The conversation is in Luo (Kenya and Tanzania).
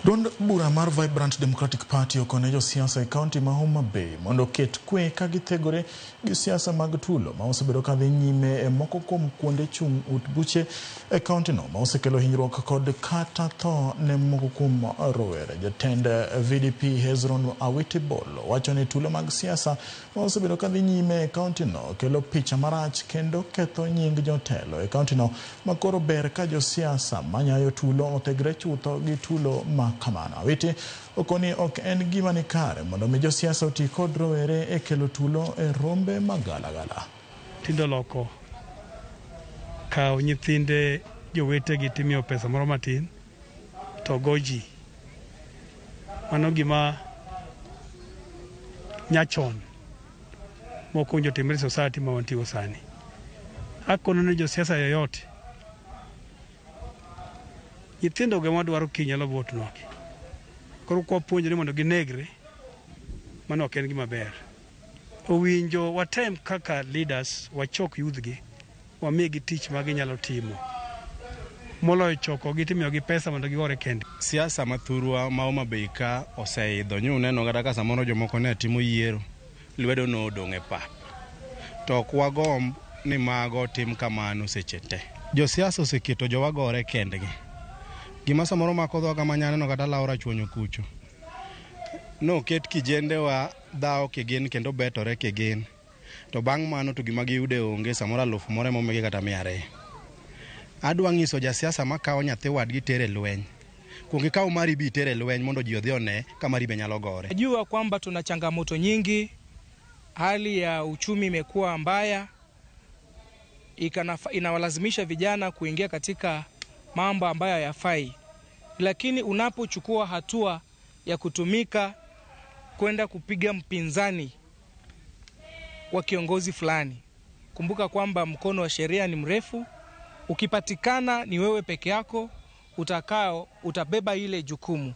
Duond bura mar Vibrant Democratic Party okone josiasa e kaunti ma Homa Bay mondo oket kwe ka githegore gi siasa mag tulo ma osebedo ka dhi nyime e moko kuom kuonde chung' ut buche e kauntino ma osekelo hinyruok kod kata tho ne moko kuom rowere. Jatend VDP Hezron Awiti Bolo wacho ni tulo mag siasa ma osebedo ka dhi nyime e kauntino kelo picha marach kendo ketho nying jotelo e kauntino ma koro ber ka josiasa manyayo tulo othegre chutho gi tulo ma kamano. Awiti okoni ok en gima ni kare mondo mi josiasa oti kod rowere e kelo tulo e rombe magalagala. Tindo loko kawo nyithinde jowetegi timiyo pesa moro matin to go ji. Mano gima nyachon mok owinjo timre e society ma wantie sani. Akono ni josiasa yoyote nyithindo go ema dwaro kiny nyalo vote nwa. Koro kwapuonjore mondo ginegre, mano ok en gima ber. Owinjo watem kaka leaders wachok youth gi wamigi tich ma ginyalo timo moloyo chokogi timiyogi pesa mondo gigore kendgi. Siasa ma thurwa ma Homa Bay ka oseidho nyo uneno kata ka samoro jomoko ne timo yiero lwedo no odong' e pap. To ok wagomb ni mago tim kamano seche te. Josiasa oseketo jowa gore kendgi. Gima samoro mako dhoga ma nyaneno kata lawo rachuonyo kucho. Noket kijendewa dhawo kigin kendo betore kigin. To bang' mano to gima giyude onge samoro alufu moro emomigi kata 200. Adwa ng'iso jasiasa makawo nyathi wadgi tere lweny. Kuong ikaw mari bi itere lweny mondo ji odhi one ka mari be nyalo gore. Najua kwamba tuna changamoto nyingi, hali ya uchumi imekuwa mbaya, inawalazimisha vijana kuingia katika mambo ambayo hayafai, lakini unapochukua hatua ya kutumika kwenda kupiga mpinzani wa kiongozi fulani, kumbuka kwamba mkono wa sheria ni mrefu. Ukipatikana ni wewe peke yako utakao utabeba ile jukumu.